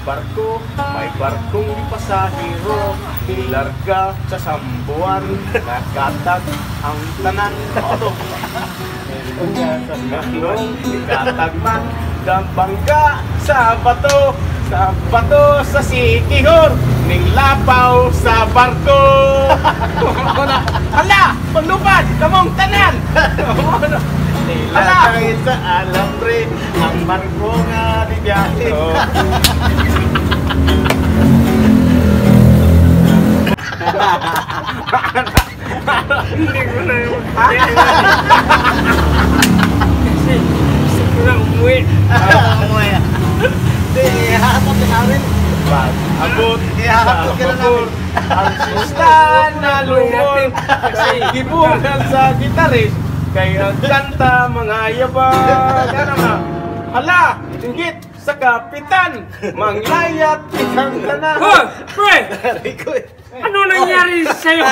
Barko, may barkong pasahero, nilarga sa Sambuan, nakatag ang tanan. Auto. Nganong katag man, gambangga sa bato sa Sikihor, ning lapaw sa barko. Ako na, hala, paglupad, kamong tanan. Hala! Nilakay sa alambre ang barko nga di biyahe. Oh. Hindi ko na yung kasi gusto ko na umuwi. Hindi, ihahatod ka namin. Pag-abot sa Ihahatod ka na vapor, namin. ang sista na lungon, kasi gibunan sa gitaris, kay ang kanta mga yabag. Ano nga? Hala, inggit sa kapitan, manglayat ikang Hoy, tanan. pre! Rico eh. Ano nangyari sa'yo?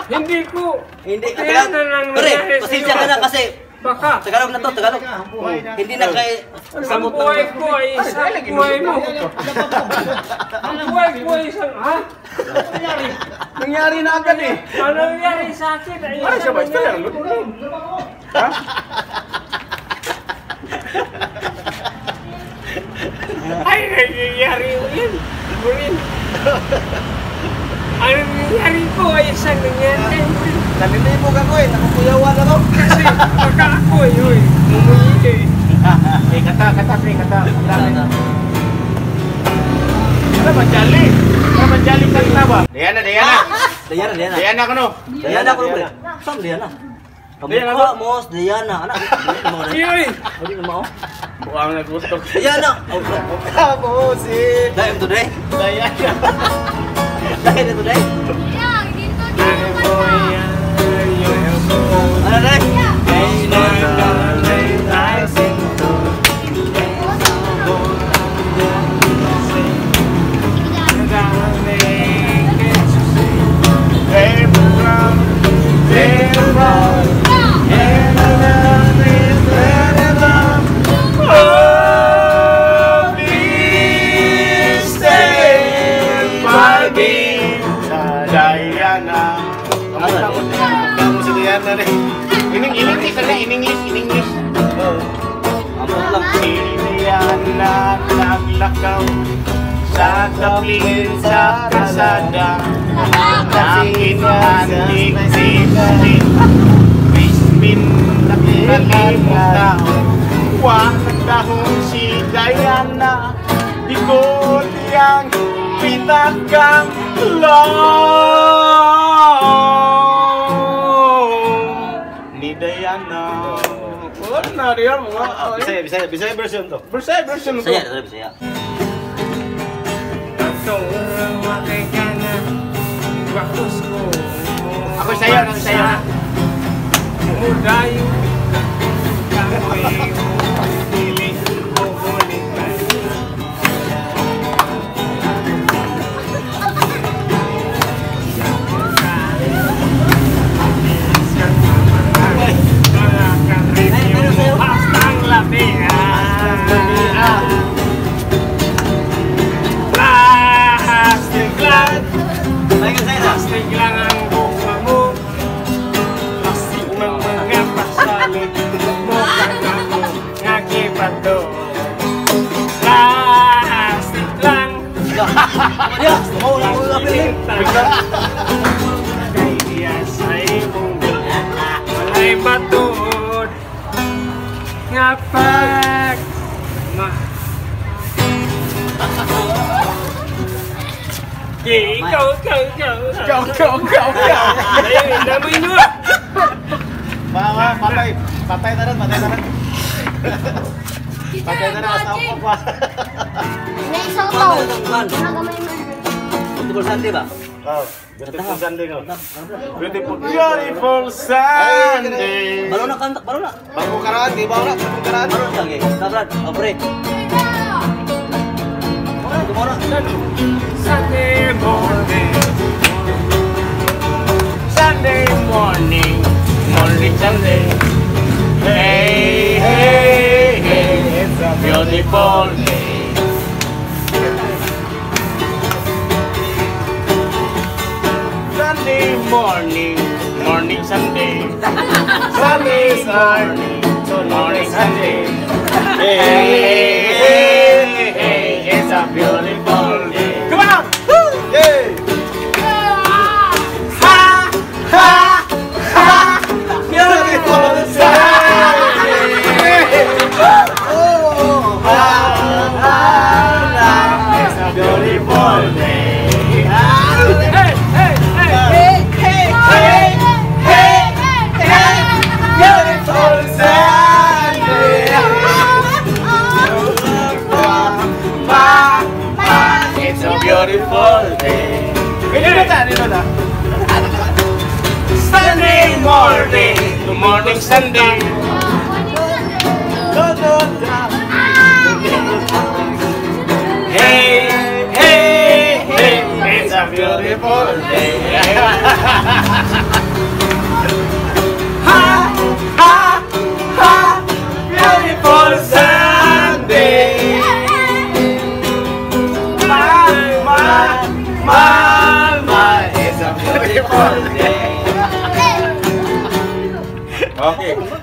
Hindi ko. Hindi, Kaya Tagalog. na lang Pre, nangyari pasensya sa'yo. ka na kasi Baka Tagalog na to, Tagalog. Hindi na kay ang sabot buhay ng ko ay isang buhay mo. Ang buhay ko ay isang, ha? Nangyari na agad eh. Ano nangyari sa akin ay Ano siya isang ba? Istorya nangyari. lang. Ha? Ay, nangyayari mo yan. Murin. Ano nangyari ko ay isang nangyari. Murin. Nalilibog ako eh, nakukuyawan ako. Kasi baka ako eh, uy, mumuwi eh. Eh, kata, kata, pre, kata. Kata. Ano? Ano ba, Jolly? Ano ba, Jolly kanta ba? Diana, Diana. Diana, Diana. Diana ka no? Diana ko pre. Saan Diana? Diana Kamukha mo, Diana. Anak, Uy, uy. Hindi na mao. Buang nagutok. Diana. Oh, Kamu si Dahil today. Diana. Dahil today. Yeah, dito dito ka na. Ano dahil? Diana. Kamu si Diana rin. In English, in English, in English. Amot lang. Si Diana naglakaw sa taplin sa kalsada. Nakita ni Crispin, Crispin nakalimutan. Wa nagdahon si Diana, di ko diyang pitakang long ni Diana. Wala na riyan mga. Bisaya, Bisaya, Bisaya version to. Bisaya version to. Saya, saya, saya. Ako sa'yo, ako sa'yo. Mudayo kamoy dili mo Hastang labi. Plastic lang. Plastic lang ang buka mo. Plastic ng mga pasalit mo kang ako nga gibato. Plastic lang. Ya, oh, lang lang Kay diya sa imong walay matuod nga pag ma. Okay, ikaw, ikaw, ikaw. Go, go, go, go. Ayun, namoy nyo. Mama, patay. Patay na rin, patay na rin. Patay na rin, asawa ko pa. May isang to. Nagamay mo. Beautiful Sunday ba? Oh, beautiful Sunday no. Beautiful, beautiful Sunday. Balo na kanta, balo na. Bago karaan, di ba wala? Bago karaan. Balo na lagi. Tabran, oh pre. Tomorrow. Sunday morning. Sunday morning, morning Sunday. Hey, hey, hey, it's a beautiful day. morning, morning Sunday. Sunday, Morning, morning Sunday. Hey, hey, hey, it's a beautiful day. Come on! Yay! Ha, ha, ha, beautiful Sunday. Oh! It's a beautiful day. Hey, hey, hey! Hey, hey, hey, beautiful Sunday. Pa, pa, it's a beautiful day. Nino ta, nino ta. Sunday morning, good morning Sunday. No, no, no. Hey, hey, hey, it's a beautiful day. Ha, ha, ha, beautiful Sunday. My, my, my, my, it's a beautiful day. Okay.